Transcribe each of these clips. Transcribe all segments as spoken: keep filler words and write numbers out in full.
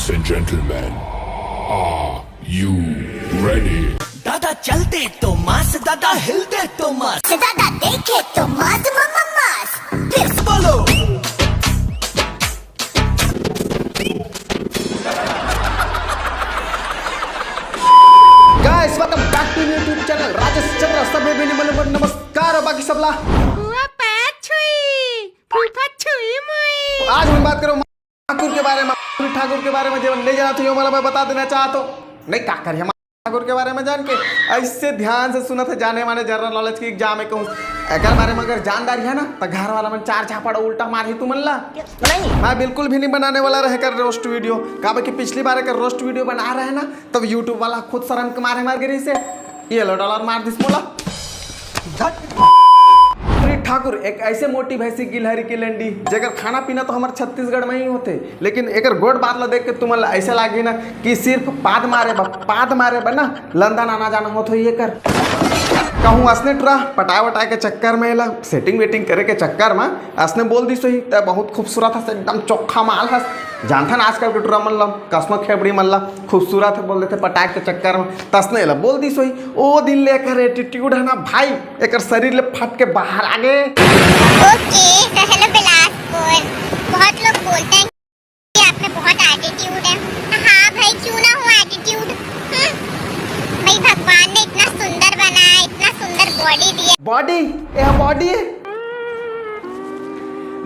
and gentlemen, are you ready? दादा चलते तो मास, दादा हिलते तो मास। दादा देखे तो मास, मम्मा मास। फिर से बोलो। Guys, welcome back to YouTube channel Rajesh Chandra. सभी बहिनी मन बर नमस्कार और बाकी सबला। फूफा छुई, फूफा छुई मुई। आज हम बात करो ठाकुर के बारे में। ठाकुर के बारे में जेमन नहीं जानत हो, यो मोला मैं बता देना चाहत हो। नहीं, का करिए ठाकुर के बारे में जान के। ऐसे ध्यान से सुनत है, जाने माने जनरल नॉलेज की एग्जाम है कहूँ। एकर बारे में अगर जानदारी है ना, तो घर वाला मन चार झापड़ उल्टा मारही तुमन ला। नहीं, मैं बिल्कुल भी नहीं बनाने वाला रहे कर रोस्ट वीडियो। काबर कि पिछली बार एकर रोस्ट वीडियो बना रहे ना, तब YouTube वाला खुद शर्म के मारे मर गिरी से। ये लो डॉलर मार दिस मोला। श्री ठाकुर एक ऐसे मोटी भैंसी गिलहरी की लंडी, जेकर खाना पीना तो हमर छत्तीसगढ़ में ही होथे, लेकिन एकर गोठ बात ला देख के तुमन ला ऐसे लागही ना कि सिर्फ पाद मारे बर, पाद मारे बर ना लंदन आना जाना होत होही एकर। कहूँ असने टुरा पटाए वटाए के चक्कर में, एला सेटिंग वेटिंग करे के चक्कर में असने बोल दिस होही, "तै बहुत खूबसूरत हस, एकदम चोखा माल हस।" जानथन आजकल के टुरा मन ला, कसमो खेबड़ी मन ला खूबसूरत है बोल देथे पटाए के चक्कर में। तसने एला बोल दिस होही। ओ दिन ले एकर एटीट्यूड है ना भाई, एकर शरीर ले फट के बाहर आ गे। ओके, तो हेलो बिलासपुर। बहुत लोग बोलते हैं कि आप में बहुत एटीट्यूड है। हाँ भाई, क्यों ना हो एटीट्यूड? भाई, भगवान ने इतना सुंदर बनाया, इतना सुंदर बॉडी दिया। बॉडी? यह बॉडी है?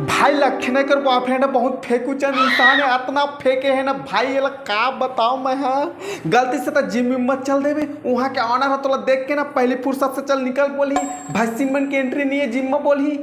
भाई, लखने कर बॉयफ्रेंड है, बहुत फेंकू चंद इंसान है, अतना फेंके है ना भाई, ये ला का बताओ मैं। हाँ, गलती से तो जिम में मत चल देवे। वहाँ के ऑनर ह तोला देख के ना पहली फुर्सत से चल निकल बोलही, भैंसिन मन के एंट्री नहीं है जिम में बोलही।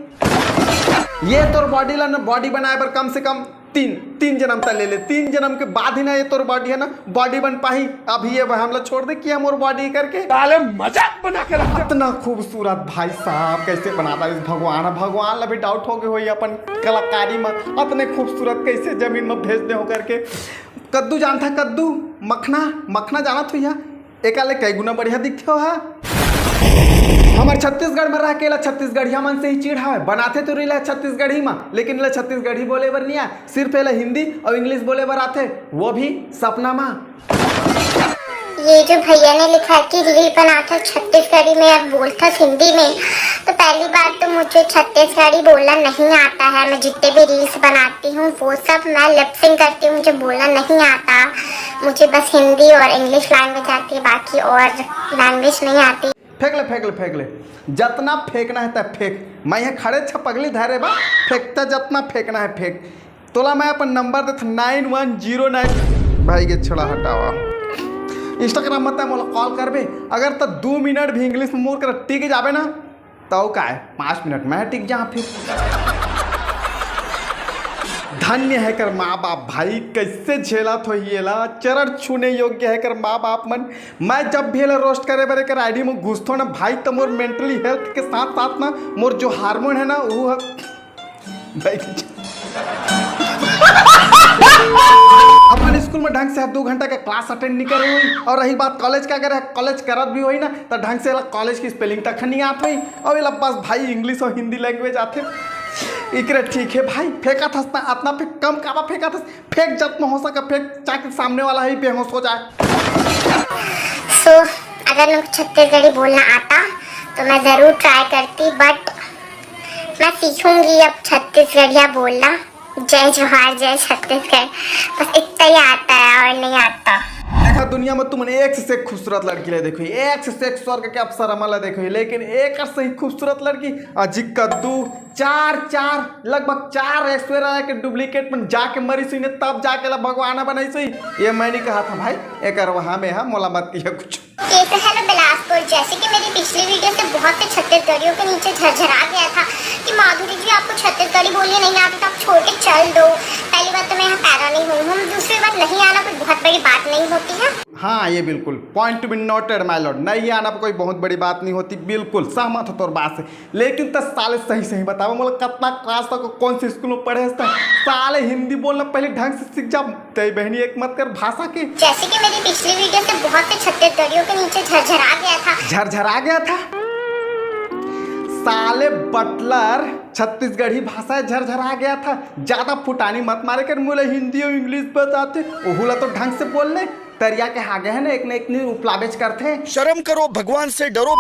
ये तोर बॉडी ला ना, बॉडी बनाए बर कम से कम तीन, तीन जन्म तक ले ले, तीन जन्म के बाद ही ना ये तोर बॉडी है ना, बॉडी बन पाही। अभी ये वहम ला छोड़ दे कि हम और बॉडी करके। साले मजाक बना के रख। इतना खूबसूरत भाई साहब कैसे बनाता है इस भगवान, भगवान ला भी डाउट हो गए होई अपन कलाकारी में, इतने खूबसूरत कैसे जमीन में भेज दे हो करके। कद्दू जानता, कद्दू, मखना, मखना जानत हो या? एका ले कई गुना बढ़िया दिखथे हा। हमर छत्तीसगढ़ में रह के एला छत्तीसगढ़िया मन से ही चिढ़ावे। बनाथे तो रील छत्तीसगढ़ी में, लेकिन एला छत्तीसगढ़ी बोले बर नहीं आए, सिर्फ एला हिंदी और इंग्लिश बोले बर आथे, वो भी सपना में। ये जो भैया ने लिखा है कि रील बनाता छत्तीसगढ़ी में और बोलता हिंदी में, तो पहली बात तो मुझे छत्तीसगढ़ी बोलना नहीं आता है। मैं जितने भी रील्स बनाती हूँ वो सब मैं लिप सिंक करती हूँ, मुझे बोलना नहीं आता। मुझे बस हिंदी और इंग्लिश लैंग्वेज आती है, बाकी और लैंग्वेज नहीं आती। फेंक ले, फेंक ले, फेंक ले, जतना फेंकना है तब फेंक। मैं यहाँ खड़े छ पगली धरे बा, फेंकता जतना फेंकना है फेंक। तोला मैं अपन नंबर देत नाइन वन जीरो नाइन। भाई के छड़ा हटावा। इंस्टाग्राम में तै मोला कॉल करबे, अगर त दू मिनट भी इंग्लिश में मोर कर टिक जाबे ना, तो काय पाँच मिनट में टिक जा फिर। धन्य है कर माँ बाप भाई, कैसे झेलत होही एला, चरण छूने योग्य है कर माँ बाप मन। मैं जब भी एला रोस्ट करे बर एकर आईडी में घुसथो ना भाई, तो मोर मेंटली हेल्थ के साथ साथ ना मोर जो हार्मोन है ना वो ह-, भाई, अपन स्कूल में ढंग से दो घंटा का क्लास अटेंड नहीं करे हुई। और रही बात कॉलेज का, अगर कॉलेज करत भी होई ना तो ढंग से एला कॉलेज की स्पेलिंग तक नहीं आत होई। और एला बस भाई इंग्लिश और हिंदी लैंग्वेज आथे। इकरे ठीक है भाई, फेंकत हस ना, अतना फेंक, कम काबा फेंकत हस, फेंक जतना हो सके फेंक, ताकि सामने वाला ही बेहोश हो जाए। सो अगर मेरे को छत्तीसगढ़ी बोलना आता तो मैं ज़रूर ट्राई करती, बट मैं सीखूंगी अब छत्तीसगढ़िया बोलना। जय जोहार, जय छत्तीसगढ़, बस इतना ही आता है और नहीं आता। देखा दुनिया में तुमन एक से एक खूबसूरत लड़की ला देखो, एक से एक स्वर्ग के अप्सरा मन ला देखो, लेकिन एक से ही खूबसूरत लड़की अजी कद्दू, चार चार, लगभग चार ऐश्वर्या राय के डुप्लीकेट मन जाके मरिस होही, तब जाके ला भगवान बनाइस होही। ये मैं नहीं कहा था भाई, एकर वहां में है, मोला मत किया कुछ। एक हेलो बिलासपुर, जैसे कि मेरी पिछली वीडियो से बहुत से छत्तीसगढ़ियों के नीचे झरझरा गया था कि माधुरी जी आपको छत्तीसगढ़ी बोलनी नहीं आती तो आप छोड़ के चल दो। पहली बात तो मैं यहाँ पैदा नहीं हुई हूँ, दूसरी बात नहीं आना कोई बहुत बड़ी बात नहीं होती है। हाँ, ये बिल्कुल point to be noted my lord, नहीं आना कोई बहुत बड़ी बात नहीं होती, बिल्कुल सहमत हो तोर बात से। लेकिन त साले सही सही बतावा, मोला कतना क्लास तक कौन से स्कूल में पढ़े हस त? साले हिंदी बोलना पहले ढंग से सीख जा, तेरी बहनी एक मत कर भाषा के। जैसे कि मेरी पिछली वीडियो से बहुत से छत्तीसगढ़ियों के नीचे झरझरा गया था। झरझरा गया था? साले बटलर छत्तीसगढ़ी भाषा झरझरा गया था। ज्यादा फुटानी मत मारे कर, मोला हिंदी अउ इंग्लिश बताथे, ओहू ला तो ढंग से बोल ले। तरिया के हागे है ना, एक न एक नी उपलाबेच करथे। शर्म करो, भगवान से डरो।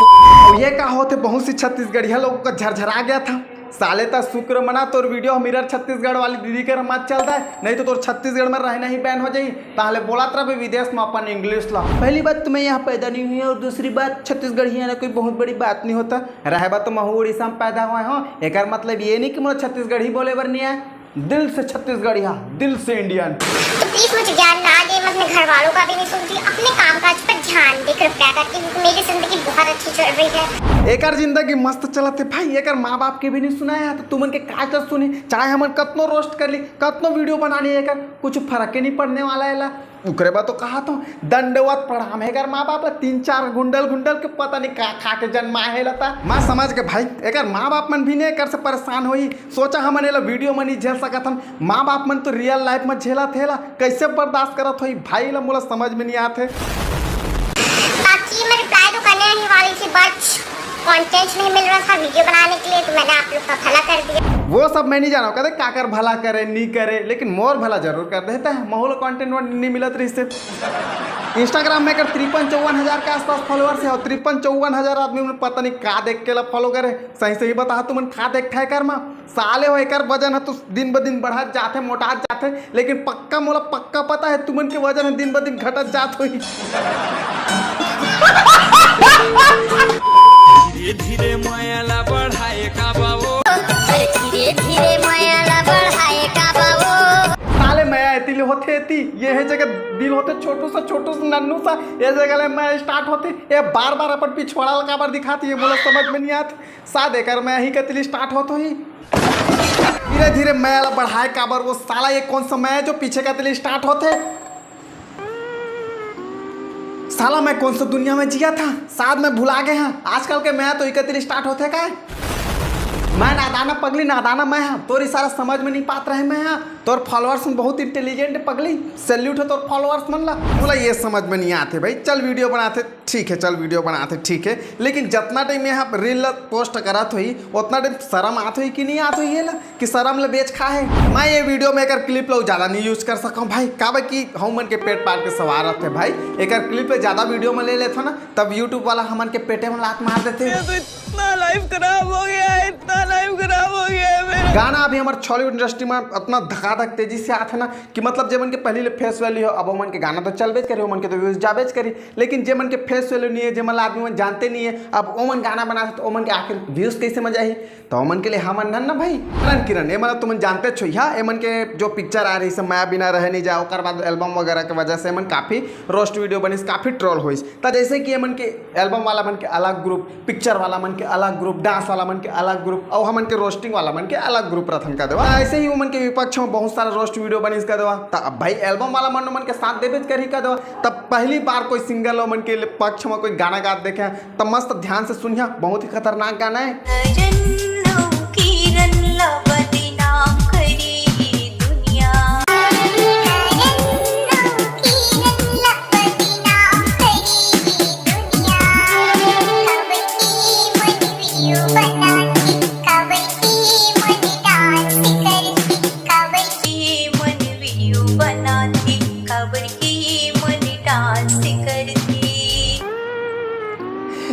अउ ये का होथे, बहुत सी छत्तीसगढ़िया लोगों का झरझरा गया था। साले त शुक्र मना तोर वीडियो मिरर छत्तीसगढ़ वाली दीदी कर मत चल रहा है, नहीं तो तोर छत्तीसगढ़ में रहना ही बैन हो जाई। ताहले बोलत रहे विदेश में अपन इंग्लिश ला। पहली बात तो मैं यहाँ पैदा नहीं हुई हूँ, और दूसरी बात छत्तीसगढ़िया ना कोई बहुत बड़ी बात नहीं होता। रहे बा तो महू उड़ीसा में पैदा हुए हो, एकर मतलब ये नहीं कि मोला छत्तीसगढ़ी बोले बर नहीं आए। दिल से छत्तीसगढ़िया, दिल से इंडियन। तो प्लीज मुझे ज्ञान ना दे, मैं अपने घर वालों का भी नहीं सुनती। अपने काम काज पर ध्यान दे कृपया करके, क्योंकि मेरी जिंदगी बहुत अच्छी चल रही है। एकर जिंदगी मस्त चलत है भाई, एकर माँ बाप के भी नहीं सुनाया है, तो तुमन के का कर सुनी? चाहे हमन कतनो रोस्ट कर ली, कतनो वीडियो बना ली, एकर कुछ फर्क ही नहीं पड़ने वाला है ला। ओकरे बाद तो कहा तो दंडवत प्रणाम है एकर माँ बाप ला, तीन चार गुंडल गुंडल के पता नहीं का खा के जन्मा है लता। मैं समझ के भाई, एकर माँ बाप मन भी नहीं एकर से परेशान होई। सोचा हमन एला वीडियो में नहीं झेल सकत हन, माँ बाप मन तो रियल लाइफ में झेलत हे ला, कैसे बर्दाश्त करत होई भाई ला, मोला समझ में नहीं आत है। बाकी मैं रिप्लाई तो करने ही वाली थी, बट कंटेंट नहीं मिल रहा था वीडियो बनाने के लिए, तो मैंने आप लोग का भला कर दिया। वो सब मैं नहीं जाना कहते काकर भला करे नहीं करे, लेकिन मोर भला जरूर कर देता है। महू ला कंटेंट नहीं मिलत रही से। इंस्टाग्राम में कर तिरपन चौवन हजार के आसपास फॉलोअर्स है, और तिरपन चौवन हजार आदमी मन पता नहीं का देख के ला फॉलो करे। सही सही बता तुमन का देख ठाए कर मा। साले हो, एकर वजन ह तो दिन ब दिन बढ़त जाथे, मोटात जाथे, लेकिन पक्का मोला पक्का पता है तुमन के वजन ह दिन ब दिन घटत जात होही। धीरे धीरे मया ला बढ़ाए का बाबू। धीरे धीरे मया ला बढ़ाए का बाबू। साले मया एती ले होथे एती, ये है जगह दिल होथे छोटू सा, छोटू सा, नन्नू सा, ये जगह ले मया स्टार्ट होथे। ये बार बार अपन पिछवाड़ा ला काबर दिखाती है, मोला समझ में नहीं आत। शायद एकर मया ही कतिली स्टार्ट होत होही। धीरे धीरे मया ला बढ़ाए काबर वो साला, ये कौन सा मया है जो पीछे कतिली स्टार्ट होथे? साला मैं कौन सा दुनिया में जिया था, शायद मैं भुला गए हाँ। आजकल के मया तो इकतिली स्टार्ट होथे का? मैं नादाना पगली, नादाना मैं हाँ, तोर इशारा समझ में नहीं पात रहे मैं हाँ। तोर फॉलोअर्स में बहुत इंटेलिजेंट पगली, सैल्यूट है तोर फॉलोअर्स मन ला। बोला ये समझ में नहीं आते भाई, चल वीडियो बनाते। ठीक है, चल वीडियो बनाते, ठीक है, लेकिन जतना टाइम यहाँ रील ला पोस्ट करत होही, उतना टाइम शर्म आत होही कि नहीं आत होही ये ला, कि शर्म ला बेच खा है। मैं ये वीडियो में एकर क्लिप ला ज्यादा नहीं यूज कर सकूँ भाई, काबर कि हम मन के पेट पाल के सवार रहते भाई। एकर क्लिप ला ज्यादा वीडियो में ले लेथो ना, तब YouTube वाला हमन के पेटे में लात मार देते। मेरा तो इतना लाइफ खराब हो गया है, इतना लाइफ खराब हो गया है मेरा। गाना अभी हमारे छॉलीवुड इंडस्ट्री में इतना धकाधक तेजी से आथे ना, कि मतलब जेमन के पहली ले फेस वैल्यू हो, अब ओमन के गाना तो चलबेच करी, ओमन के तो व्यूज जाबेच करी, लेकिन जेमन के फेस वैल्यू नहीं है, जेमन ला आदमी मन जानते नहीं है, अब ओमन गाना बनाथे तो ओमन के आखिर व्यूज कैसे में जाही? तो ओमन के लिए हमन हन ना भाई। किरण, किरण, ये मतलब तुमन जानते छो, हाँ, एमन के जो पिक्चर आ रही से मया बिना रहे नहीं जाए, ओकर बाद एल्बम वगैरह के वजह से एमन काफी रोस्ट वीडियो बनिस, काफी ट्रोल होइस। त जैसे कि एमन के एल्बम वाला मन के अलग ग्रुप, पिक्चर वाला मन के अलग ग्रुप, डांस वाला मन के अलग ग्रुप, और हमन के रोस्टिंग वाला मन के अलग ग्रुप रथन का देवा। ऐसे ही ओमन के विपक्ष में बहुत सारा रोस्ट वीडियो बनिस का देवा। त अब भाई एल्बम वाला मन ओमन के साथ देबेच करही का देवा। तब पहली बार कोई सिंगर ओमन के पक्ष में कोई गाना गात देखे, त मस्त ध्यान से सुनिया, बहुत ही खतरनाक गाना है।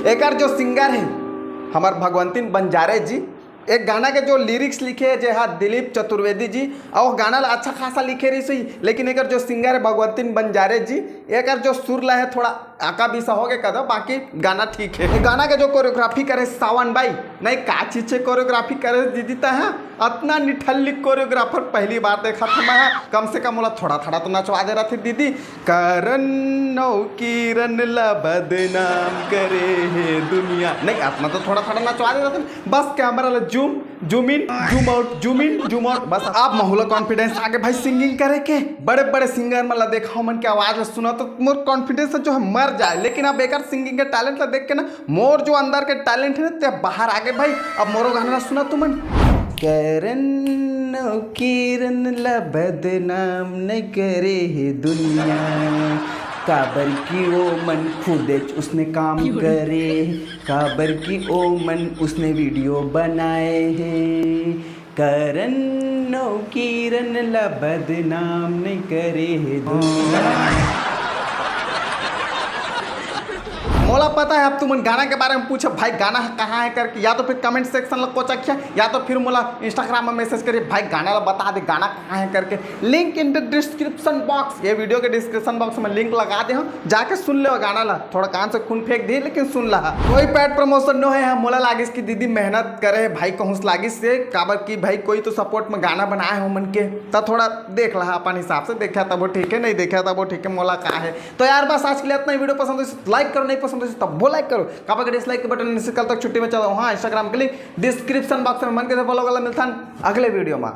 एकर जो सिंगर है हमर भगवंतीन बंजारे जी, एक गाना के जो लिरिक्स लिखे है जे हा दिलीप चतुर्वेदी जी, और गाना ला अच्छा खासा लिखे रही सही, लेकिन एकर जो सिंगर है भगवंतीन बंजारे जी, एकर जो सुर ला है थोड़ा आका बीसा हो गए कदो, बाकी गाना ठीक है। ये गाना के जो कोरियोग्राफी करे सावन भाई, नहीं का चीज से कोरियोग्राफी करे दीदी ता है, अतना निठल्ली कोरियोग्राफर पहली बार देखा था मैं। कम से कम ओला थोड़ा थोड़ा तो नचवा दे रहा थे दीदी। करण नौ किरण ला बदनाम करे है दुनिया, नहीं अतना तो थोड़ा थोड़ा नचवा दे रहा थे। बस कैमरा ला zoom, zoom in, zoom out, zoom in, zoom out. बस अब महू ला कॉन्फिडेंस आगे भाई सिंगिंग करे के। बड़े बड़े सिंगर मन ला देखा, ओमन के आवाज ला सुना तो मोर कॉन्फिडेंस जो है मर जाए, लेकिन अब एकर सिंगिंग के टैलेंट ला देख के ना मोर जो अंदर के टैलेंट है ना ते बाहर आगे भाई। अब मोरो गाना ला सुना तुमन। करण नौ किरण ला बदनाम न करे है दुनिया, काबर कि ओ मन खुदेच उसने काम करे, काबर कि ओ मन उसने वीडियो बनाए हे। करण नौ किरण ला बदनाम नहीं करे हे दुनिया। मोला पता है, अब तुमन गाना के बारे में पूछो, भाई गाना कहाँ है करके, या तो फिर कमेंट सेक्शन ला कोचखिया, या तो फिर मोला इंस्टाग्राम में मैसेज करिए, भाई गाना ला बता दे, गाना कहाँ है करके। Link in the description box, ये वीडियो के डिस्क्रिप्शन बॉक्स में लिंक लगा दे हूँ, जाके सुन ले गाना ला। थोड़ा कान से खून फेंक दे, लेकिन सुन ला। कोई पैड प्रमोशन नो है, हम मोला लागिस कि दीदी मेहनत करे है भाई, कहूँस लागिस से, काबर कि भाई कोई तो सपोर्ट में गाना बनाए हो मन के, त थोड़ा देख ला अपन हिसाब से, देखा तब वो ठीक है, नहीं देखा तब वो ठीक है, मोला का है। तो यार बस आज के लिए इतना ही। वीडियो पसंद हो तो लाइक करो, नहीं पसंद हो तो तब वो लाइक करो, काबर कि डिसलाइक के बटन निश्चित कल तक छुट्टी में चलो। हाँ, इंस्टाग्राम के लिए डिस्क्रिप्शन बॉक्स में मन के फॉलो कर ला। मिलता है अगले वीडियो में।